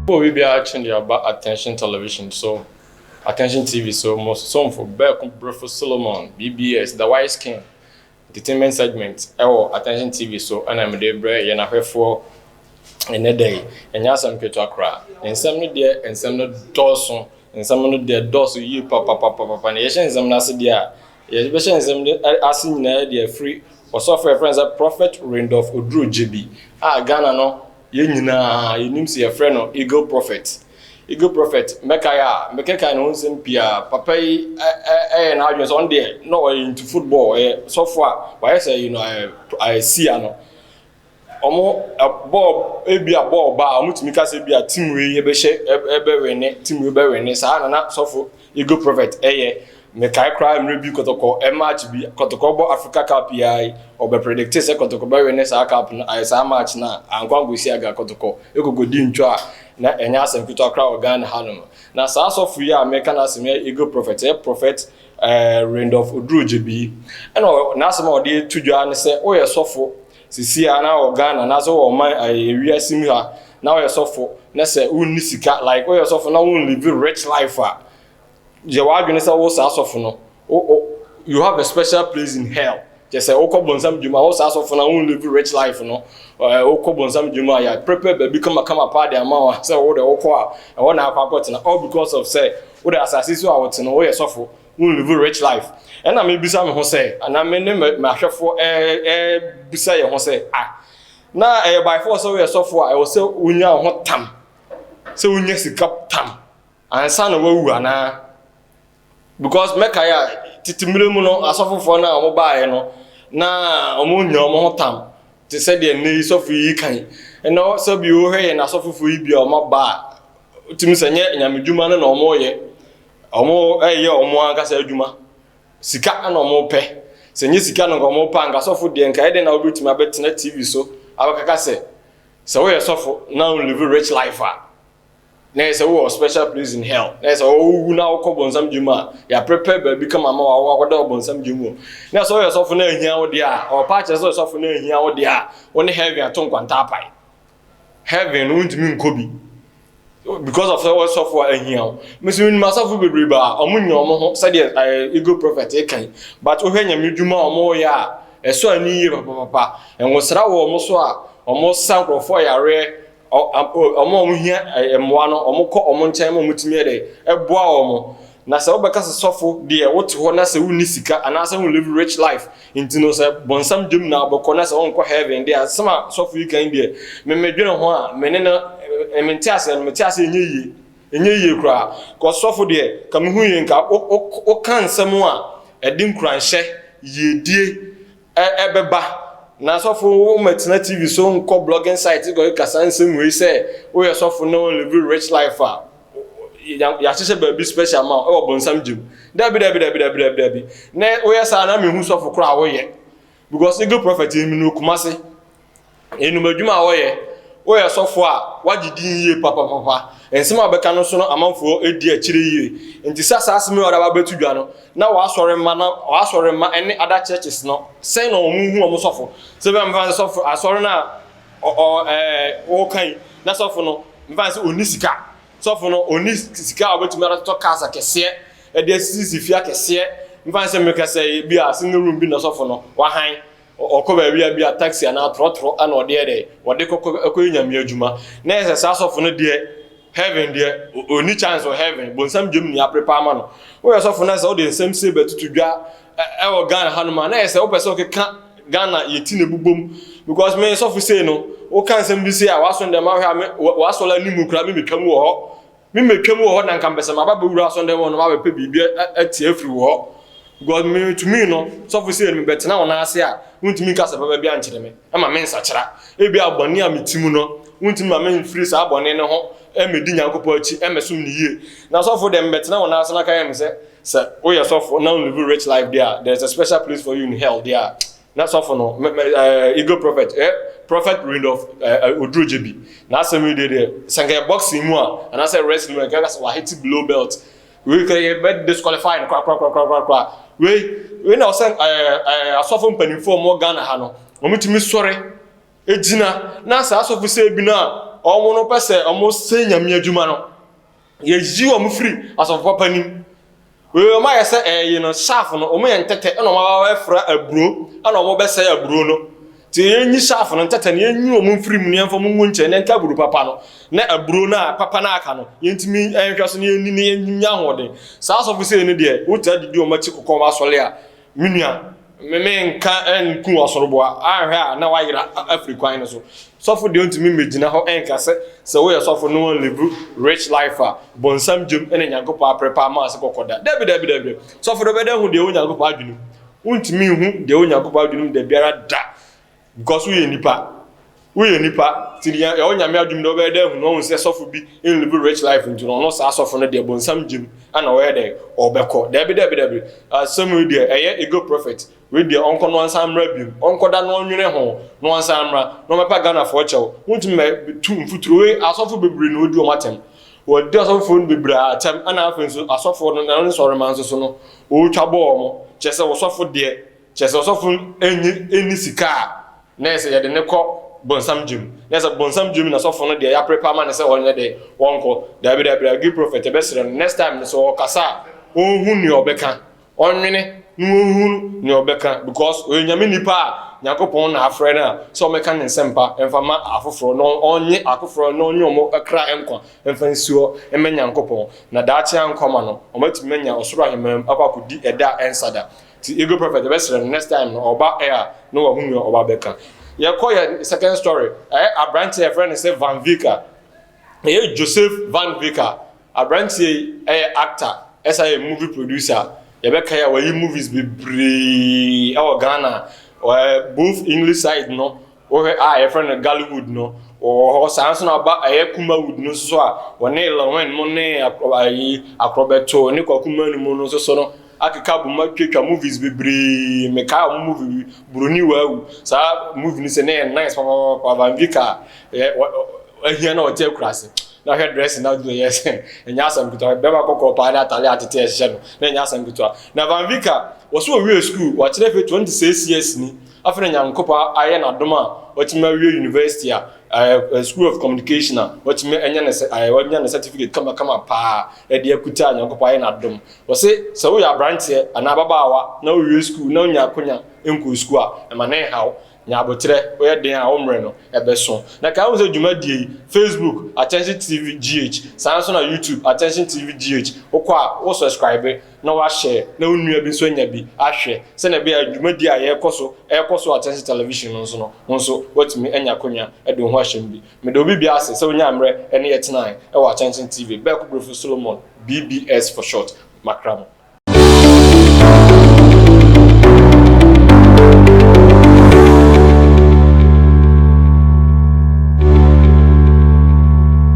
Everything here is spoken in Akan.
Obi biara kye de aba Attention Television so, Attention TV so, mo somfo Bɛɛko Brefo Solomon, BBS, The Wise King, Entertainment segment ɛwɔ Attention TV so ɛna mede brɛ yɛn ahwɛfoɔ ɛnɛ da yi. Ɛnyɛ asɛm ketewa koraa. Nsɛm no deɛ, nsɛm no dɔɔso. Nsɛm no deɛ dɔɔso yie papapapapa. Na yɛhyɛ nsɛm no ase deɛ a, yɛbɛhyɛ nsɛm no ase nyinaa deɛ afiri ɔsɔfo a yɛfrɛ no sɛ Prophet Randolph Oduro Gyebi a Ghana no yɛn nyinaa yɛnim sɛ yɛfrɛ no Eagle Prophet. Eagle Prophet, mɛkae a, mɛkekae ne ho nsɛm pii a, papa yi ɛyɛ n'adwene sɛ ɔno deɛ na ɔyɛ into football, ɔyɛ sɔfo a wayɛ sɛ yi no ɛyɛ sia no. Ɔmo bɔɔl, ebi a bɔɔl ba a, ɔmo tumi ka sɛ ebi a team wei ɛbɛhyɛ, ɛbɛwin, team wei bɛwin. Saa na na sɔfo Eagle Prophet ɛyɛ. Mekae koraa mmerɛ bi Kɔtɔkɔ match bi, Kɔtɔkɔ bɔ Africa Cup yi ara yi, ɔbɛ predict sɛ Kɔtɔkɔ bɛwin saa cup no, ayɛ saa match no a ankɔ ankɔsi aga Kɔtɔkɔ ɛkɔkɔdi ntwa a na ɛnyɛ asɛm ketewa koraa wɔ Ghana hanom. Na saa sɔfo yi a meka n'asɛm yɛ Eagle Prophet, ɛyɛ Prophet Randolph Oduro Gyebi. Ɛna n'asɛm a ɔde to dwa ne sɛ woyɛ sɔfo sisi a na wɔ Ghana anaasɛ wɔ ɔman ewiase mu ha na woyɛ sɔfo na sɛ wonni sika, like woyɛ sɔfo na won live rich life a, yɛ w'adwene sɛ wo saa sɔfo no, you have a special place in hell. Kyɛ sɛ wokɔ bonsam dwuma, wo saa sɔfo no a won live rich life no, wokɔ bonsam dwuma a, yɛ prepare baabi kamakama paa de ama wo sɛ wo de wokɔ a, ɛhɔ na akɔ akɔtena, all because of sɛ wode asase so a wote no, woyɛ sɔfo, won live rich life. Ɛna mebisa me ho sɛ, anaa me ne m'ahwɛfoɔ ɛɛbisa yɛn ho sɛ, ah, na ɛyɛ by force sɛ woyɛ sɔfo a ɛwɔ sɛ wonya wo ho tam, sɛ wonya sika tam ansa na wawu anaa? Because mɛkae a, tete mmerɛ mu no, asɔfofoɔ no a wɔn baeɛ no, na wɔn nya wɔn ho tam te sɛ deɛ nnɛ yi sɔfo yi kan. Ɛna sɛ bi wohwɛ yɛn asɔfofoɔ yi bi a wɔn aba a, tumi sɛ nyɛ nyamedwuma no na wɔn yɛ, wɔn ɛyɛ wɔn ankasa adwuma. Sika na wɔn pɛ. Sɛ nyɛ sika no nka wɔn pɛ a, nka sɔfo deɛ nka ɛdɛn na wobɛtumi abɛtena TV so abɛkaka sɛ woyɛ sɔfo na wo live rich life a, na yɛ sɛ wowɔ special place in hell, na yɛ sɛ wowu na wokɔ bonsam dwuma a, yɛaprepare baabi kama ma wa wakɔda wɔ bonsam dwuma mu. Na sɛ woyɛ sɔfo na ahia wo deɛ a, ɔpa akyerɛ sɛ woyɛ sɔfo na ahia wo deɛ a, wo ne heaven ato nkwanta apae. Heaven no wontumi nkɔ bi because of sɛ wɔyɛ sɔfo a ahia wo. Mesi menim asɔfo bebree ba a ɔmo nya ɔmo ho sɛdeɛ Eagle Prophet ɛkan, but wohwɛ Nyame dwuma a ɔmo yɛ a, ɛsɔ ani yie papapapa. Nwosra wɔ ɔmo so a ɔmo sa nkurɔfoɔ yareɛ, ɔmo a ɔmo hia mmoa no, ɔmo kɔ ɔmo nkyɛn ma ɔmo tumi yɛ dɛ ɛboa ɔmo. Na sɛ wobɛka sɛ sɔfo deɛ, wote hɔ na sɛ wonni sika anaasɛ wo live rich life nti no, sɛ bɔnsam dwam na abɔkɔ na sɛ wonkɔ heaven deɛ, asɛm a sɔfo yi kan deɛ, memedwene ho a, mene no mente aseɛ no, mete aseɛ, ɛnyɛ yie, ɛnyɛ yie koraa. Kɔ sɔfo deɛ, ka mehu yie, nka woka nsɛm a ɛde nkuranhyɛ yiedie ɛbɛba. Na sɔfo wo mɛtena TV so nkɔ blogging site kɔ kasa nsɛm wei sɛ woyɛ sɔfo na wo live rich life a, yɛahyehyɛ baabi special ma ɛwɔ bonsam gyem. Dabi, dabi, dabi, dabi, dabi, dabi. Na woyɛ saa na mehu sɔfo koraa woyɛ, because Eagle Prophet yi no, Kumase enum adwuma a wɔyɛ, woyɛ sɔfo a wagye din yie papapapa. Nsɛm a bɛka no so no, amanfoɔ edi akyire yie. Nti sɛ saa asɛm yi a ɔde aba bɛto dwa no, na wɔasɔre mma na wɔasɔre mma ɛne other churches no, sɛn na wɔn hu wɔn sɔfo? Sɛ bɛn mfa sɛ sɔfo asɔre no a ɔ ɔ ɛɛ wɔka yi na sɔfo no mfa sɛ onni sika, sɔfo no onni sika a wɔbɛtumi atotɔ cars akɛseɛ, ɛde asisisi fie akɛseɛ, mfa sɛ mmeka sɛ bi a single room bi na sɔfo no wahan, ɔkɔ baabi a bi a taxi anaa trɔtrɔ ɛna ɔde yɛ dɛ wɔde kɔkɔ ɛkɔyɛ Nyame adwuma, na yɛ sɛ saa sɔfo no deɛ, heaven deɛ onni chance wɔ heaven, bonsam dwam ni aprepare ama no. Woyɛ sɔfo na sɛ wode nsɛm se bɛtutu dwa ɛwɔ Ghana hanom a, na yɛ sɛ wopɛ sɛ wokeka Ghana yɛti na ebubom, because me sɔfo sei no, woka nsɛm bi sei a wasɔ ndɛm ahwɛ a, me wasɔre anim kura me metwa mu wɔ hɔ, me metwa mu wɔ hɔ, na nka mpɛ sɛ maba bɛwura asɔ ndɛm hɔ no mabɛpɛ biribi atie afiri wɔ hɔ, because metumi no sɔfo sei no, mebɛtena wɔn ase a, wontumi nka sɛ papa bi ankyerɛ me ɛma me nsakyera. Ebi a bɔne a meti mu no, wontumi ma me mfiri saa bɔne no ho ɛmɛdi Nyankopɔn akyi, ɛmɛsom ne yie. Na sɔfo deɛ, mebɛtena wɔn ase na ka yɛ me sɛ woyɛ sɔfo na live rich life deɛ, there is a special place for you in hell deɛ a, na sɔfo no Eagle Prophet, Prophet Randolph Oduro Gyebi na asɛm yi deɛ, sɛ nka yɛ boxing mu a anaasɛ wrestling mu a, nka sɛ wahit below belt. Wei ka yɛ bɛ disqualify no korakorakorakorakora. Wei na ɔsɛ ɛɛ ɛɛ asɔfo mpanimfoɔ a wɔwɔ Ghana ha no, wɔn tumi sɔre egyina na saa asɔfo sɛ ebi no a wɔn no pɛ sɛ wɔn sɛ Nyame adwuma no, yɛyi wɔn firi asɔfo papa nim. Wei wɔn ayɛ sɛ ɛyi no chaff no, wɔn yɛ ntɛtɛ ɛna wɔn aba bɛfra aburo ɛna wɔn bɛsɛe aburo no. Nti yɛnyi chaff no, ntɛtɛ no, yɛnyi wɔn mfiri mu na yɛmfa wɔn ngu nkyɛn na yɛnka aburo papa no, na aburo no a papa no aka no, yɛntumi nhwɛ so na yɛnni na yɛnya ahoɔden. Saa asɔfo sei no deɛ, wotaa didi wɔn akyi kokɔ wɔn asɔre a, me nua, me menka nku asɔreboa, anhwɛ a na wayera afiri kwan no so. Sɔfo deɛ ɔntumi mmɛgyina hɔ nka sɛ, sɛ woyɛ sɔfo na wɔn live rich life a, bonsam gyem na Nyankopɔn aprepa ama ase kɔkɔda. Dabi, dabi, dabi. Sɔfo deɛ ɔbɛda hu deɛ ɛwɔ Nyankopɔn adwene mu. Wontumi nhu deɛ ɛwɔ Nyankopɔn adwene mu da biara da. Because woyɛ nipa. Woyɛ nipa. Nti deɛ ɛwɔ Nyame adwene mu deɛ wobɛyɛ dɛ ahu no, wahu sɛ sɔfo bi nlive rich life nti no, ɔno saa sɔfo no deɛ bonsam gyem na ɔyɛ dɛn? Ɔbɛkɔ. Dabi, dabi, dabi. Asɛm wei deɛ ɛyɛ ego prophet. Wei deɛ ɔnkɔ na ɔnsan mmra biom. Ɔnkɔda na ɔnwene ho na ɔnsan mmra na ɔmmɛpa Ghanafoɔ kyɛw. Wontumi mɛ tu mfuturo. Wei asɔfo bebree na ɔdi wɔn atɛm. Wɔdi asɔfoɔ no bebree atɛm ɛna afei nso asɔfoɔ no na ne nsɔrema nso so no ɔretwa bɔ wɔn. Kyerɛ sɛ ɔsɔfo deɛ, kyerɛ sɛ ɔsɔfo nni nni sika a na ɛsɛ yɛde no kɔ bonsam gyem. Na ɛsɛ bonsam gyem na sɔfo no deɛ yɛaprepa ama no sɛ ɔnyɛ dɛn ɔnkɔ. Dabi dabi dabi good prophet yɛbɛsrɛ no next time no sɛ ɔrekasa a ɔnhu nea ɔbɛka. Ɔnwene na ɔnhunu nea ɔbɛka because ɔyɛ Nyame nipa a Nyankopɔn na afrɛ no a sɛ ɔmmɛka ne nsɛmpa mfa ma afoforɔ na ɔnye afoforɔ na ɔnye wɔn kra nkwa mfa nsi hɔ mma Nyankopɔn na daakye ankɔ ama no wɔatumi anya ɔsoro aheman mu akɔ akɔdi ɛda a ɛnsa da. Nti Eagle Prophet yɛbɛsrɛ no next time no ɔba air a na wahu nea ɔba bɛka. Yɛkɔ yɛn second story, ɛyɛ aberanteɛ a yɛfrɛ no sɛ Van Vicker, ɛyɛ Joseph Van Vicker. Abranteɛ yi yɛ actor ɛsan yɛ movie producer. Yɛbɛkae a wayi movies bebree ɛwɔ Ghana. Both English side no wohwɛ a yɛfrɛ no Gollywood no wɔwɔ hɔ. Saa nso na aba ɛyɛ Kumawood no nso so a wɔne Lil mo ne ayi Akorɔbɛto ne Kwaku Manu mu no nso so no akeka abom atwatwa movies bebree. Mekae wɔn movie bi Buroni Waawu. Saa movie no sɛ na ɛyɛ nice papaapa. Van Vicker ahia na ɔte akuraase na hwɛ dressing na ɔde yɛ sɛ ɛnyɛ asɛm ketewa, bɛrima kɔkɔɔ paa ne atare atete a ɛhyehyɛ no na ɛnyɛ asɛm ketewa. Na Van Vicker wɔso owie school, wakyerɛ afei 26 years ni, afei na Nyankopɔn ayɛ n'adom a watumi awie university a ɛɛ school of communication a watumi anya ne ɛɛ wanya ne certificate kamakama paa ɛde akuta a Nyankopɔn ayɛ n'adom. Wɔse sɛ woyɛ aberanteɛ anaa ababaawa na wowie school na wonya akonya nkɔɔ school a ɛma ne nhaw. Nya aboterɛ, woyɛ den a wo mmerɛ no ɛbɛso. Na kae hu sɛ dwumadie yi, Facebook, Attention TV GH, saa nso na YouTube, Attention TV GH, wokɔ a wo subscribe na wa share na wo nua bi nso anya bi ahwɛ sɛdeɛ ɛbɛyɛ a dwumadie a yɛrekɔ so ɛrekɔ so wɔ Attention Television no nso no, wo nso woatumi anya akonya de wo ho ahyɛ mu bi. Meda obi biara ase sɛ wonyaa mmerɛ ne yɛ tenae wɔ Attention TV. Bɛɛko Brefo Solomon, BBS for short, makra mo.